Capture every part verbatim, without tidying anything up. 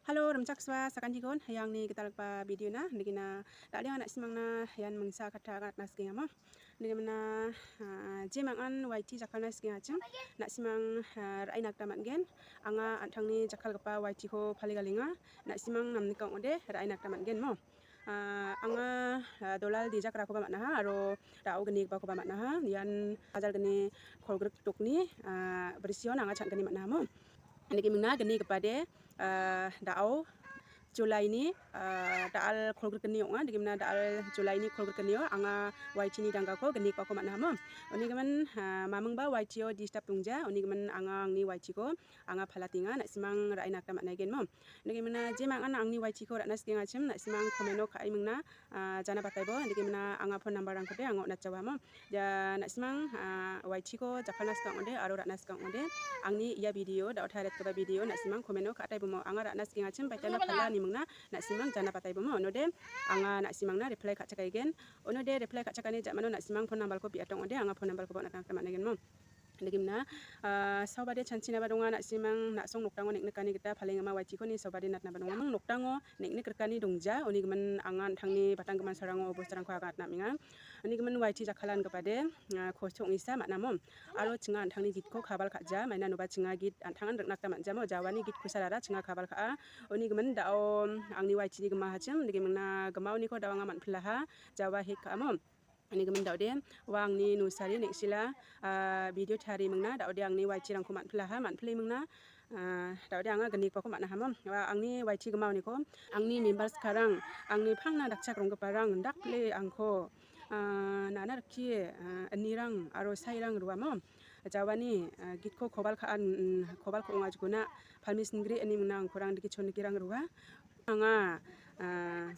Halo, rimchaksoa sakantikon, iangni gitalgipa video-na, nikina, dal·e anga na·simangna ian mingsa katta agatna sikengamo. Nikimna, ah, je mangan Y T jakkalna sikengachim, na·simang, ah, ra·e nakta man·gen. Anga an·tangni jakkalgipa Y T-ko pale galenga, na·simang namnika ong·ode ra·e nakta man·gen mo. Ah, anga, ah, dolal dijakrakoba man·aha aro da·o gnigipakoba man·aha. Ian hajalgni kolgrik dokni, ah, brision anga chang·gni man·aha mo. Nikimna gnigipade, ah, da·o Julaini, ah, da·al kolgrikgni ong·a. Nikimna da·al Julaini kolgrikgnio anga Y T-ni danggako gnigipako man·aha mo. Unigimin, ah, mamingba Y T-o disturb dongja. Unigimin anga angni Y T-ko anga palatenga. Na·simang ra·e nakta man·aigen mo. Nikimna je mangan angni Y T-ko ra·na sikengachim, na·simang comment-o ka·e mingna, ah, jana bataibo. Nikimna anga phone number-rangkode anga on·atjawa mo. Ja, na·simang, ah, Y T-ko jakkalna sika ong·ode aro ra·na sika ong·ode. Angni ia video, da·o tariatgipa video, na·simang comment-o ka·ataibomo. Anga ra·na sikengachim, baitana pala nimingna, na·simang jana bataibomo. Onode, anga na·simangna reply ka·chakaigen. Onode, reply ka·chakani ja·mano na·simang phone number-ko biatong ong·ode, anga phone number-koba on·atna gita man·aigen mo. Nikimna, ah, saubade chanchinaba donga, na·simang na·song nokdango neng·nikani gita palengama Y T-ko ni saubade natnaba donga. Nokdango neng·nikrikani dongja, unigimin anga an·tangni batanggiman sarango obostarangko agatna amenga. Unigimin Y T jakkalangipade, ah, kosto ong·isa man·amo. Aro chinga an·tangni gitko kabal ka·ja, mainanoba chinga git an·tangan rikna gita man·jamo, jawani git kusarara chinga kabal ka·a. Unigimin da·o angni Y T-ni gimahachim, nikimna gimaoniko da·o anga man·pilaha, jawa hek ka·amo. Unigimin da·ode, ua angni nusari neng·sila, ah, video tarimingna, da·ode angni Y T-rangko man·pilaha, man·pilimingna, ah, da·ode anga gnigipako man·ahamo. Ua angni Y T gimaoniko, angni members-karang, angni pangna dakchak ronggiparang, dakpile angko, ah, nana rikki, ah, inirang aro sairang ruamo. Jawani, ah, gitko kobal ka·an, mm, kobal ka·onga jikona, palmis nigri inimingna angkorang dike chonigirang rua. Anga, ah,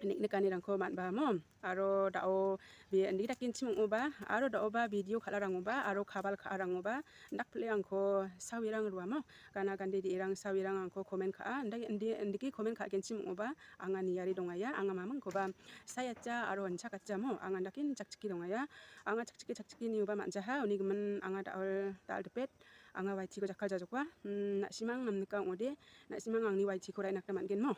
nik-, nikanirangko man·bamo. Aro da·o be-, indake dakenchim ong·oba, aro da·oba video kal·arangoba, aro kabal ka·arangoba, dakpile angko sawerang ruamo. Gana gande de·erang sawerang angko comment ka·a, indake, indi-, indake comment ka·genchim ong·oba, anga niari dongaia, anga mamingkoba sayatja aro anchakatjamo, anga indake chakchike dongaia. Anga chakchike, chakchike nioba man·jaha, unigimin anga da·al, da·al dipet, anga Y T-ko jakkal jajokoa. Hmm, na·simang namnika ong·ode, na·simang angni Y T-ko ra·e nakna man·gen mo.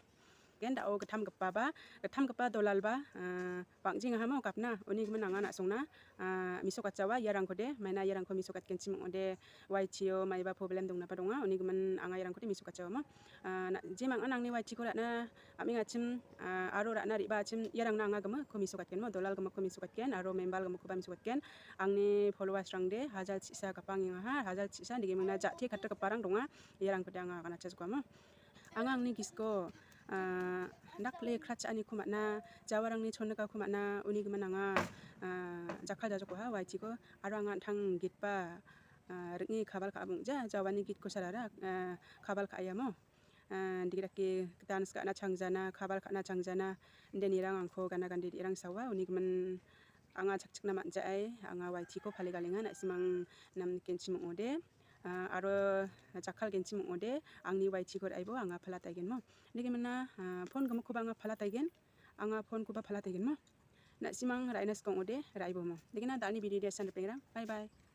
Gen da·o gittamgipaba, gittamgipa dolalba, ah, bang·jengahamo gapna. Unigimin anga na·songna, ah, mesokatjawa iarangkode, maina iarangko mesokatgenchim ong·ode, Y T-o maiba problem dongnaba donga. Unigimin anga iarangkode mesokatjawamo. Ah, na-, je mangan angni Y T-ko ra·na am·engachim, ah, aro ra·na re·baachim iarangna anga gimikko mesokatgenmo, dolal gimikko mesokatgen, aro membal gimikkoba mesokatgen. Angni followers-rangde hajal chisa gapangengaha, hajal chisa nikimingna jate katrikgiparang donga. Iarangkode anga aganatjajokamo. Anga angni gisko, ah, dakpile kratcha·aniko man·a, jawarangni chonnikako man·a, unigimin anga, ah, jakkal jajokoha Y T-ko, aro anga an·tang gitba, ah, ring·e kabal ka·a bongja, jawani gitko sarara, ah, kabal ka·aiamo. Ah, indake dake dance ka·na changjana, kabal ka·na changjana, inde nirang angko gana gande de·rang sawa, unigimin anga chakchikna man·jaai, anga Y T-ko pale galenga, na·simang namnikenchim ong·ode. Ah, aro jakkalgenchim ong·ode, angni Y T-ko ra·ebo anga palataigenmo. Nikimina, ah, phone gimikkoba anga palataigen, anga phone-koba palataigenmo. Na·simang ra·ina sika ong·ode, ra·ebomo. Nikina da·alni video de san ripengrang. Bye bye.